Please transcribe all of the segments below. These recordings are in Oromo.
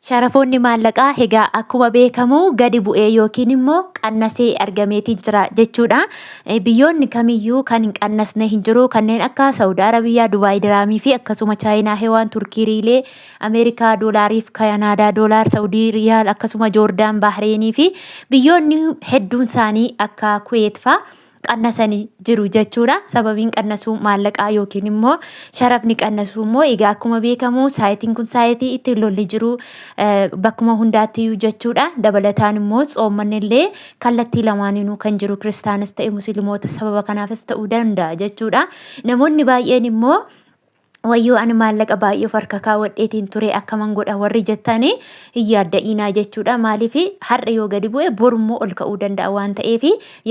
Sharafoonni maallaqaa egaa akkuma beekamu gadi bu'ee yookiin immoo qannasee argameetii jira jechuudha. Biyyoonni kamiyyuu kan hin qannasne hin jiru, kanneen akka Saawud Arabiyaa, Dubaay Diraamii fi akkasuma Chaayinaa Hewaan, Turkii Riilee, Ameerikaa Doolaariif, Kaanaadaa Doolaar, Saawudii Riyaal, akkasuma Joordaan, Bahreenii fi biyyoonni hedduun isaanii akka Kuweet fa'a qannasanii jiru jechuudha. Sababiin qannasuu maallaqaa yookiin immoo sharafni qannasuu immoo egaa akkuma beekamu saayitiin kun saayitii ittiin lolli jiru bakkuma hundaattiyyuu jechuudha. Dabalataan immoo tsoommanni illee kallattii lamaaniinuu kan jiru, kiristaanis ta'e musliimoota, sababa kanaafis ta'uu danda'a jechuudha. Namoonni baay'een immoo "Wayyoo, ani maallaqa baay'ee of harka kaawwadheetiin ture, akkaman godha?" warri jettanii hin yaadda'inaa jechuudha. Maaliif, har'a yoo gadi bu'e borummoo ol ka'uu danda'a waan ta'eef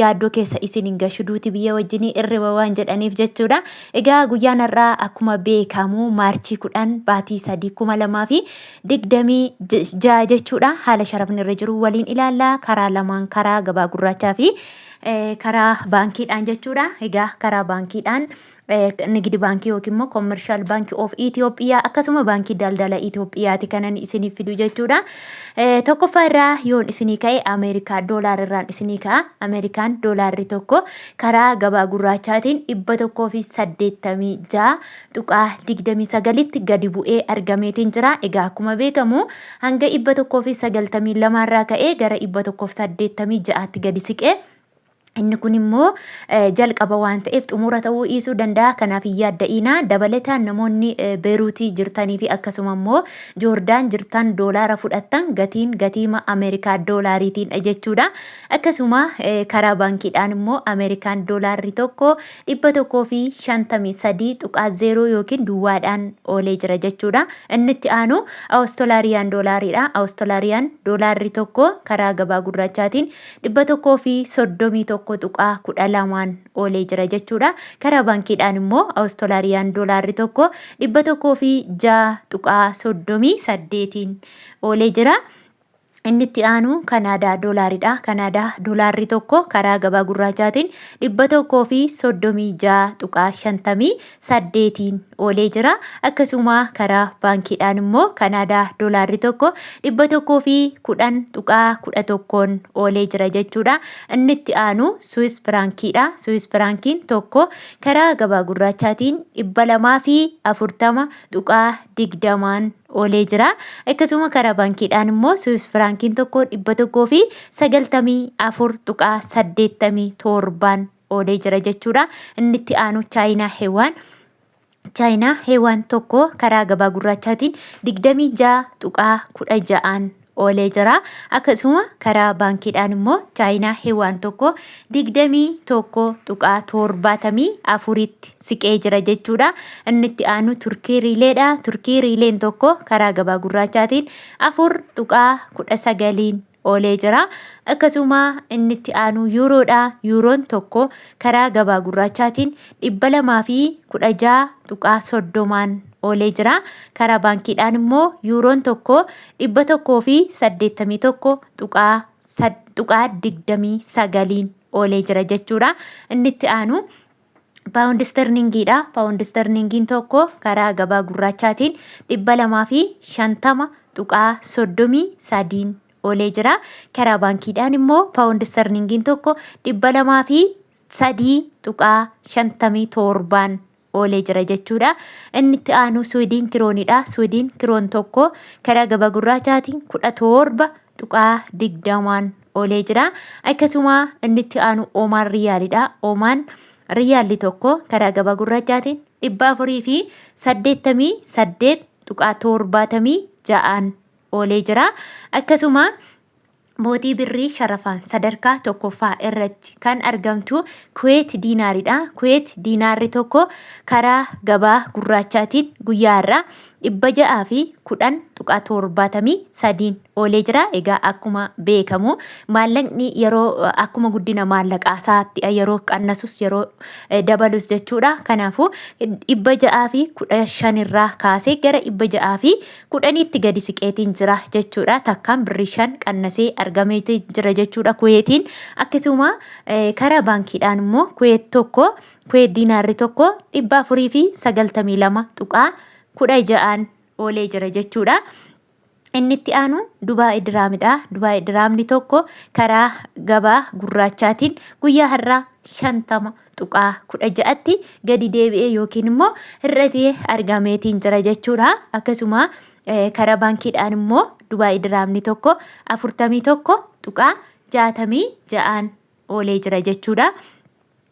yaaddoo keessa isin hin gashu, duuti biyya wajjinii irriba waan jedhaniif jechuudha. Egaa guyyaan har'aa akkuma beekamu Maarchii 10 baatii 3 2026 jechuudha. Haala sharafni irra jiru waliin ilaalla, karaa lamaan, karaa gabaa gurraachaa fi karaa baankiidhaan jechuudha. Egaa karaa baankiidhaan Nigdi Baankii yookiin immoo Commercial Bank of Ethiopia, akkasuma Baankii Daldala Itoophiyaati kanan isiniif fidu jechuudha. Tokkoffaa irraa yoon isinii ka'e, Ameerikaa doolaar irraan isinii ka'a. Ameerikaan doolaarri tokko karaa gabaa gurraachaatiin 186.29tti gadi bu'ee argameetiin jira. Egaa akkuma beekamu hanga 192 irraa ka'ee gara 186tti gadi siqee, inni kun immoo jalqaba waan ta'eef xumura ta'uu dhiisuu danda'a. Kanaaf hin yaadda'inaa. Dabalataan namoonni Beeruutii jirtanii fi akkasuma immoo Joordaan jirtan, doolaara fudhattan, gatiin gatiima Ameerikaa doolaariitiin jechuudha. Akkasuma karaa baankiidhaan immoo Ameerikaan doolaarri tokko 153.0 yookiin duwwaadhaan oolee jira jechuudha. Inni itti aanu Awustolaariyaan doolaariidha. Awustolaariyaan doolaarri tokko karaa gabaa gurraachaatiin 131.12n oolee jira jechuudha. Karaa baankiidhaan immoo Awustolaariyaan doolaarri tokko 106.38n oolee jira. Inni itti aanu Kanaadaa doolaaridha. Kanaadaa doolaarri tokko karaa gabaa gurraachaatiin 136.58n oolee jira. Akkasuma karaa baankiidhaan immoo Kanaadaa doolaarri tokko 110.11n oolee jira jechuudha. Inni itti aanu Suwis firaankiidha. Suwis firaankiin tokko karaa gabaa gurraachaatiin 240.20n oolee jira. Akkasuma karaa baankiidhaan immoo Suwis firaankiin tokko 194.87n oolee jira jechuudha. Inni itti aanu Chaayinaa Heewaan. Chaayinaa Heewaan tokko karaa gabaa gurraachaatiin 26.16n oolee jira. Akkasuma karaa baankiidhaan immoo Chaayinaa Heewaan tokko 21.74tti siqee jira jechuudha. Inni itti aanu Turkii Riileedha. Turkii Riileen tokko karaa gabaa gurraachaatiin 4.19n oolee jira. Akkasuma inni itti aanu Yuuroodha. Yuuroon tokko karaa gabaa gurraachaatiin 216.30n oolee jira. Karaa baankiidhaan immoo Yuuroon tokko 181.29n oolee jira jechuudha. Inni itti aanu Paawundi sterlingiidha. Paawundi sterlingiin tokko karaa gabaa gurraachaatiin 250.33n oolee jira. Karaa baankiidhaan immoo paawundi sterlingiin tokko 203.57n oolee jira jechuudha. Inni itti aanu Suwidiin kiroonidha. Suwidiin kiroon tokko karaa gabaa gurraachaatiin 17.20n oolee jira. Akkasuma inni itti aanu Oomaan Riyaalidha. Oomaan Riyaalli tokko karaa gabaa gurraachaatiin 488.76n oolee jira. Akkasuma mootii birrii sharafaan sadarkaa tokkoffaa irratti kan argamtu Kuweet diinaaridha. Kuweet diinaarri tokko karaa gabaa gurraachaatiin guyyaa har'aa 610.73n oolee jira. Egaa akkuma beekamu maallaqni yeroo akkuma guddina maallaqaa isaatti yeroo qannasus yeroo dabalus jechuudha. Kanaafuu 615 irraa kaasee gara 610tti gadi siqeetiin jira jechuudha. Takkaan birrii 5 qannasee argameetii jira jechuudha Kuweetiin. Akkasuma karaa baankiidhaan immoo Kuweet tokko, Kuweet diinaarri tokko 492.16n oolee jira jechuudha. Inni itti aanu Dubaay Diraamidha. Dubaay Diraamni tokko karaa gabaa gurraachaatiin guyyaa har'aa 50.16tti gadi deebi'ee yookiin immoo hir'atee argameetiin jira jechuudha. Akkasuma karaa baankiidhaan immoo Dubaay Diraamni tokko 41.66n oolee jira jechuudha.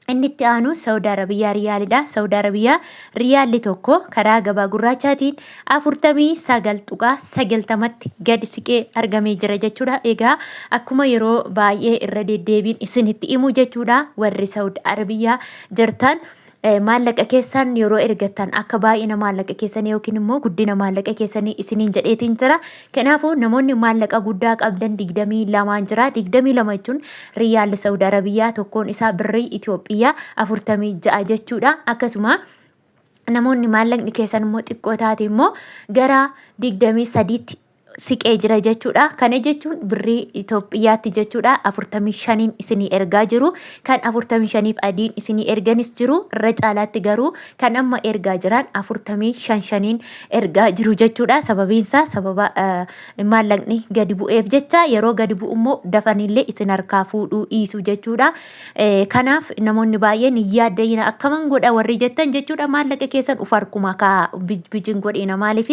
Inni itti aanu Saudi Arabiyaa Riyaalidha. Saudi Arabiyaa Riyaalli tokko karaa gabaa gurraachaatiin 49.90tti gadi siqee argamee jira jechuudha. Egaa akkuma yeroo baay'ee irra deddeebiin isinitti himu jechuudha, warri Saudi Arabiyaa jirtan maallaqa keessan yeroo ergattan akka baay'ina maallaqa keessanii yookiin immoo guddina maallaqa keessanii isiniin jedheetiin jira. Kanaafuu namoonni maallaqa guddaa qabdan 22n jira. 22 jechuun Riyaalli Saudi Arabiyaa tokkoon isaa birrii Itoophiyaa 46 jechuudha. Akkasuma namoonni maallaqni keessan immoo xiqqoo taate immoo gara 23tti siqee jira jechuudha. Kana jechuun birrii Itoophiyaatti jechuudha 45n isinii ergaa jiru. Kan 45f adiin isinii erganis jiru. Irra caalaatti garuu kan amma ergaa jiran 45 shaniin ergaa jiru jechuudha. Sababiin isaa sababa maallaqni gadi bu'eef jecha, yeroo gadi bu'u immoo dafanillee isin harkaa fuudhuu dhiisu jechuudha. Kanaaf namoonni baay'een hin yaaddayina, akkaman godha warri jettan jechuudha, maallaqa keessan uf harkuma kaa bijin godhina. Maaliif?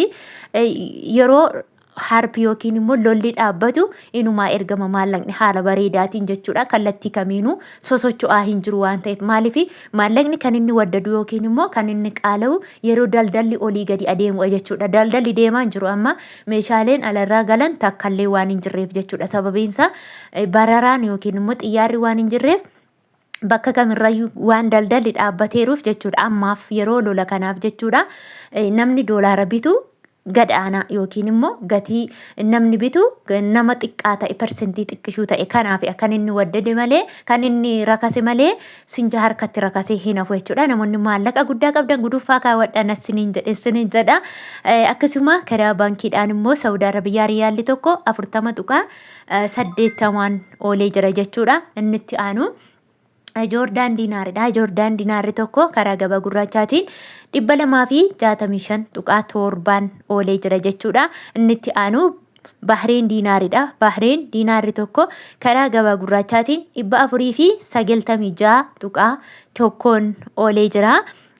Yeroo harpi yookiin immoo lolli dhaabbatu inumaa ergama maallaqni haala bareedaatiin jechuudha. Kallattii kamiinuu sosocho'aa hin jiru waan ta'eef, maaliif? Maallaqni kan inni waddadu yookiin immoo kan inni qaala'u yeroo daldalli olii gadi adeemu jechuudha. Daldalli deemaa hin jiru amma, meeshaaleen alarraa galan takkallee waan hin jirreef jechuudha. Sababiinsaa bararaan yookiin immoo xiyyaarri waan hin jirreef, bakka kamirrayyuu waan daldalli dhaabbateeruuf jechuudha. Ammaaf yeroo lola kanaaf jechuudha, namni doolaara bitu gad aanaa yookiin immoo gatii namni bitu nama xiqqaa ta'e, persentii xiqqishuu ta'e. Kanaaf kan inni waddade malee, kan inni rakase malee, sinja harkatti rakasee hin hafu jechuudha. Namoonni maallaqa guddaa qabdan guduffaa kaawwadha siniin jedhe siniin jedha. Akkasuma karaa baankiidhaan immoo Saawud Arabiyaa riyaalli tokko 40.80n oolee jira jechuudha. Inni itti aanu Joordaan diinaaridha. Joordaan diinaarri tokko karaa gabaa gurraachaatiin 265.7n oolee jira jechuudha. Inni itti aanu Bahreen diinaaridha. Bahreen diinaarri tokko karaa gabaa gurraachaatiin 496.1n oolee jira.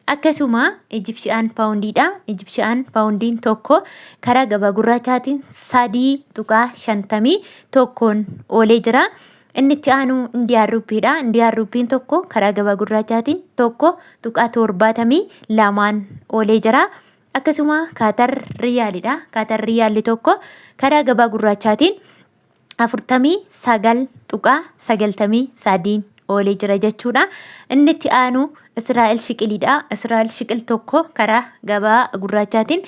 Akkasuma Ijipshiyaan paawundiidha. Ijipshiyaan paawundiin tokko karaa gabaa gurraachaatiin 3.51n oolee jira. Inni itti aanu Indiyaan Ruuppiidha. Indiyaan Ruuppiin tokko karaa gabaa gurraachaatiin 1.72n oolee jira. Akkasuma Kaatar Riyaalidha. Kaatar Riyaalli tokko karaa gabaa gurraachaatiin 49.93n oolee jira jechuudha. Inni itti aanu Israa'el shiqiliidha. Israa'el shiqil tokko karaa gabaa gurraachaatiin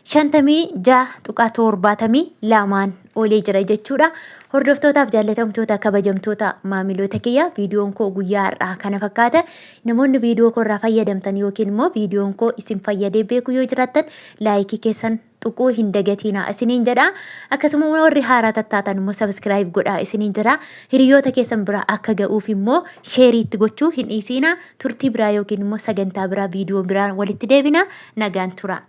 56.72n oolee jira jechuudha. Hordoftootaaf jaallatamtoota, kabajamtoota maamiloota kiyya, viidiyoon koo guyyaa har'aa kana fakkaata. Namoonni viidiyoo koo irraa fayyadamtan yookiin immoo viidiyoon koo isin fayyadee beeku yoo jiraattan, laayikii keessan tuquu hin dagatiinaa isiniin jedha. Akkasuma warri haaraa tattaatan immoo sabiskiraayib godhaa isiniin jedha. Hiriyoota keessan biraa akka ga'uuf immoo sheerii itti gochuu hin dhiisiina. Turtii biraa yookiin immoo sagantaa biraa, viidiyoo biraa walitti deebina. Nagaan tura.